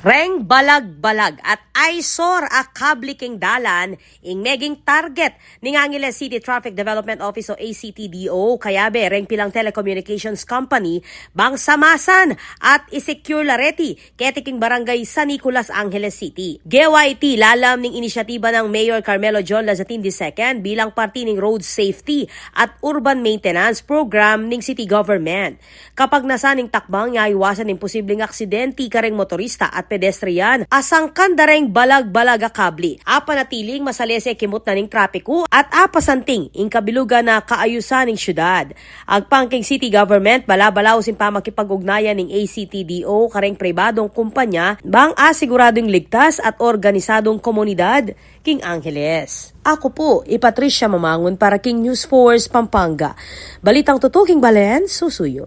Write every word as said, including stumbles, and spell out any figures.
Reng balag-balag at eyesore a kabli king dalan ing meging target ning Angeles City Traffic Development Office o A C T D O, kayabe reng pilang telecommunications company bang samasan at i-secure la reti keti king Barangay San Nicolas, Angeles City. Gewa iti lalam ning inisyatiba nang Mayor Carmelo John Lazatin the second bilang parti ning road safety at urban maintenance program ning city government. Kapagnasan ning takbang, iwasan ing posibleng aksidente kareng motorista at pedestrian a sangkan da reng balag-balag a kabli. Apanatiling masalese kimut na ning trapiku at apasanting ing kabilugan na kaayusan ning syudad. Agpang king city government, bala-balaus ing pamakipag-ugnayan ning A C T D O kareng pribadong kumpanya bang asiguradung ligtas at organisadung komunidad king Angeles. Aku pu i Patricia Mamangun para king News Force Pampanga. Balitang tutuking balen, susuyu.